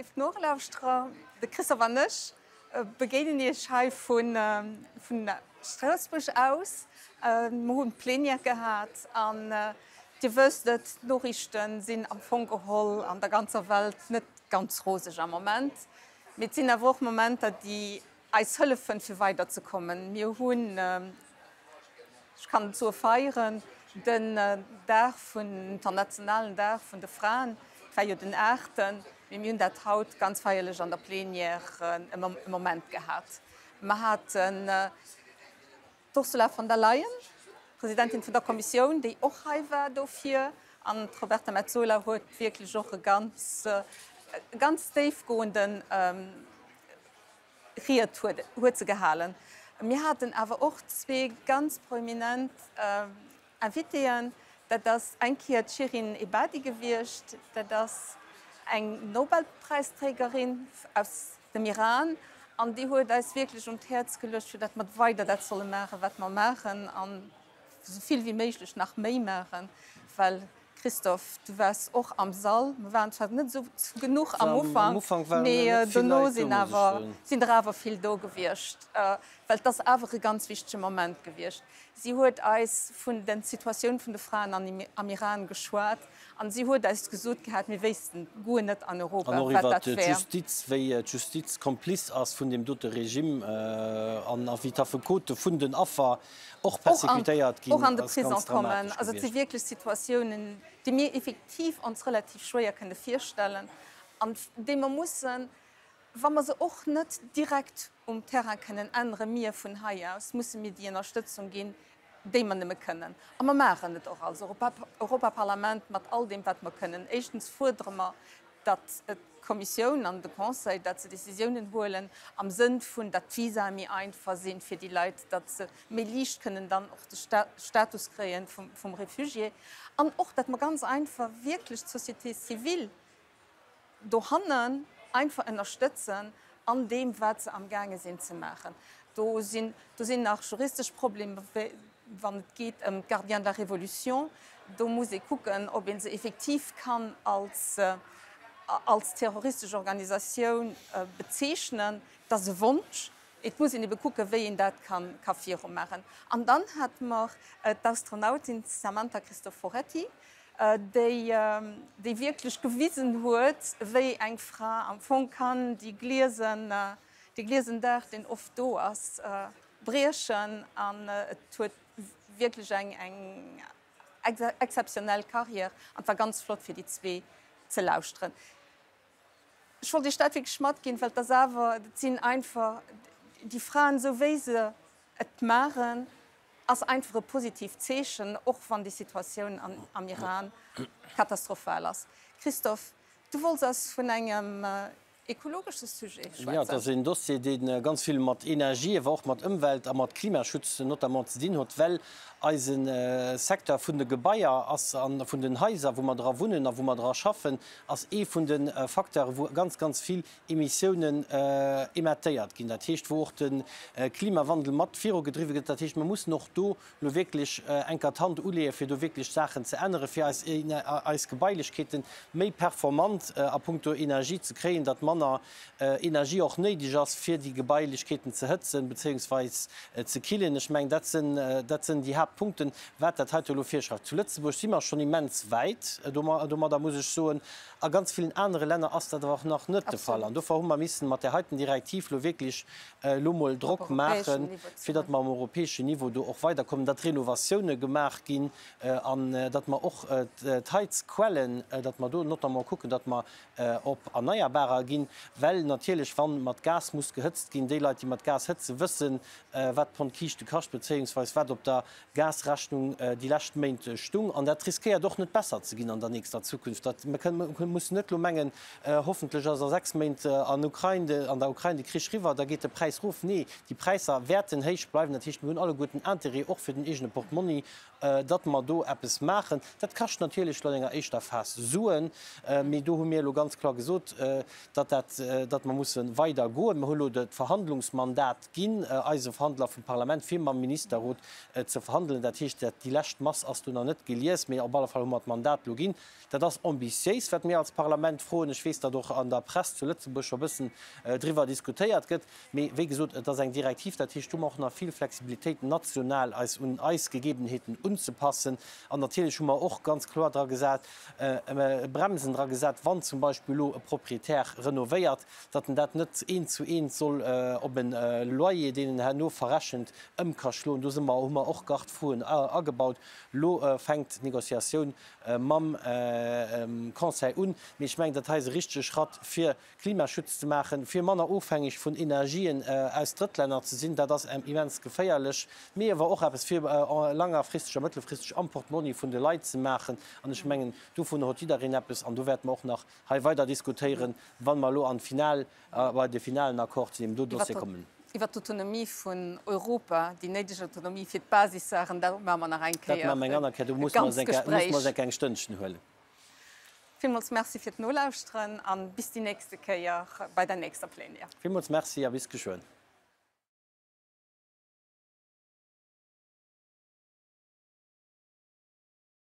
Léif Nolauschterer, de Christophe an ech begéinen Iech hei vu Stroossbuerg aus. Mer hunn d'Plenière gehat an Dir wësst et, d'Noriichte sinn am Fong geholl an der ganzer Welt net ganz roseg am Moment. Mee et sinn awer och Momenter, déi eis hëllefen, fir weiderzekommen. Mir hunn, ech kann et soe feieren, den Dag vun, internationalen Dag vun de Fraen, et war jo den aachten, mee mir hunn dat haut ganz feierlech an der Plenière e Moment gehat. Mer haten d'Ursula von der Leyen, Presidentin vun der Kommissioun, déi och hei war dofir, an d'Roberta Metsola huet wierklech och e ganz, ganz déifgoenden Ried huet se gehalen. Mir haten awer och zwee ganz prominent Invitéen. Dat ass eng Kéier d'Shirin Ebadi gewiescht, dat ass eng Nobelpräisträgerin aus dem Iran, an déi huet eis wierklech un d'Häerz geluecht, fir datt mer weider dat solle maachen, wat mer maachen, an esou vill wéi méiglech nach méi maachen, well Christophe, du waars och am Sall. Mer waren zwar net esou genuch am Ufank, mee dono sinn awer, sinn der awer vill do gewiescht, well et ass awer e ganz wichtege Moment gewiescht. Si huet eis vun der Situatioun vun de Fraen am Iran geschwat an si huet eis gesot gehat, mir wéissten guer net an Europa, wat dat wär. An och iwwert d'Justiz, wéi d'Justiz Komplice ass vun deem dote Regime an wéi d'Affekote vun den Affer och persecutéiert ginn, och an de ass Prison ganz kommen. dramatesch Also et si gewiescht. wierklech Situatiounen, déi mir effektiv ons relativ schwéier kënne virstellen an déi mer mussen, wa mer se och net direkt um Terrain kënnen änneren, mir vun hei aus, musse mir déi Ënnerstëtzung ginn, déi mer nëmme kënnen. A mer maachen et och als Europaparlament mat all deem, wat mer kënnen. Éischtens fuerdere mer, datt d'Kommissioun an de Conseil, datt se Décisiounen huelen am Sënn vun, datt d'Visae méi einfach sinn fir déi Leit, datt se méi liicht kënnen dann och de Status kréie vum Réfugié an och, datt mer ganz einfach wierklech d'Société civile dohannen einfach ënnerstëtzen an deem, wat se amgaange sinn ze maachen. Do sinn, do sinn nach juristesch Problemer, wann et geet ëm d'Gardiens de la Révolution. Do muss ee kucken, ob ee se effektiv kann als, als terroristesch Organisatioun bezeechnen. Dat ass e Wonsch. Et muss een ebe kucken, wéi een dat ka, ka virumaachen. An dann hate mer d'Astronautin Samantha Cristoforetti, déi, déi wierklech gewisen huet, wéi eng Fra am Fong kann déi gliesen, dee gliesen Daach, deen oft do ass, briechen. An et huet wierklech eng, eng exzeptionell Carrière an et war ganz flott fir déi zwee ze lauschteren. Ech wollt Iech dat wierklech matginn, well et ass awer, dat sinn einfach déi Fraen, esou wéi se et maachen, ass einfach e positiivt Zeechen, och wann déi Situatioun am Iran katastrophal ass. Christophe, du wollts eis vun engem ekologesche Sujet Jo, et schwätzen. ass een Dossier, dee ganz vill mat Energie, awer och mat Ëmwelt a mat Klimaschutz notamment ze dinn huet, well eise Secteur vun de Gebaier ass a vun den Haiser, wou mer dra wunnen a wou mer dra schaffen, ass ee vun de Facteure wou ganz, ganz vill Emissiounen emettéiert ginn, dat heescht, wou och de Klimawandel mat virugedriwwe gëtt. Dat heescht, mer mussen och do elo wierklech enker d'Hand uleeën, fir do wierklech Saachen ze änneren, fir eis, eis Gebailechkeete méi performant a puncto Energie ze kréien, datt manner Energie och néideg ass, fir déi Gebailechkeeten ze hëtzen bezéiungsweis ze killen. Ech mengen, dat sinn, dat sinn déi Haaptpunkten, wat dat heite elo virschreift. Zu Lëtzebuerg si mer schonn immens wäit domadder, muss ech soen. A ganz villen anere Länner ass dat awer och nach net de Fall. An dofir hu mer missen mat där heiten Direktiv elo wierklech elo mol Drock maachen, fir datt mer um europäeschen Niveau do och weiderkommen, datt Renovatioune gemaach ginn an datt mer och d'Heizquellen, datt mer do notamment kucken, datt mer op Erneierbarer ginn, well natierlech, wa mat Gas muss gehëtzt ginn, déi Leit, déi mat Gas hëtzen, wëssen, wat d'Pond Kiischte kascht, bezéiungsweis wat op der Gasrechnung déi lescht Méint stung. An dat riskéiert och net besser ze ginn an der nächster Zukunft. Dat, mir kënnen, mir mussen net elo mengen, hoffentlech ass a 6 Méint an Ukrain, an der Ukrain de Krich riwwer, da geet de Präis erof. Nee, déi Präisser wäerten héich bleiwen. Dat heescht, mir hunn alleguerten Intérêt, och fir den eegene Portmonni, datt mer do eppes maachen. Dat kascht natierlech elo an enger éischter Phas Suen, mee do hu mir elo ganz kloer gesot, datt dat. dat, datt mer musse weider goen. Mer hu lo d'Verhandlungsmandat ginn eise Verhandler vum Parlament, fir mam Ministerrot ze verhandelen. Dat heescht, dat déi lescht Mass ass do nach net gelies, mee op alle Fall hu mer d'Mandat lo ginn. Dat ass ambitiéis, wat mir als Parlament froen. Ech weess, datt och an der Press zu Lëtzebuerg scho e bëssen driwwer diskutéiert gëtt. Mee wéi gesot, et ass eng Direktiv, dat heescht, do hu mer och nach vill Flexibilitéit, national eis un eis Gegebenheeten unzepassen. An natierlech hu mer och ganz kloer dra gesat, Bremsen dra gesat, wann zum Beispill elo e Proprietär renovéiert, datt en dat net eent zu eent soll op e Loyer, deen en herno verrechent, ëm ka schloen. Do si mer, hu mer och Garde-fouen agebaut. Elo fänkt d'Négociatioun mam Conseil un. Mee ech mengen, dat hei ass e richtege Schratt, fir Klimaschutz ze maachen, fir manner ofhängeg vun Energien aus Drëttlänner ze sinn. Dat ass immens geféierlech, mee awer och eppes fir laangfristeg a mëttelfristeg am Portmonni vun de Leit ze maachen. An ech mengen, dovun huet jiddereen eppes. An do wäerte mer och nach hei weider diskutéieren, wa mer elo an d'Final, bei de finalen Accord zu deem do Dossier kommen. Iwwert d'Autonomie vun Europa, déi néideg Autonomie fir d'Basissaachen, da maache mer nach eng Kéier e ganzt Gespréich. Dat maache mer eng aner Kéier. Do musse mer eis eng Stënnchen huelen. Villmools Merci fir d'Nolauschteren an bis déi nächste Kéier bei der nächster Plénière. Villmools Merci a bis geschwënn.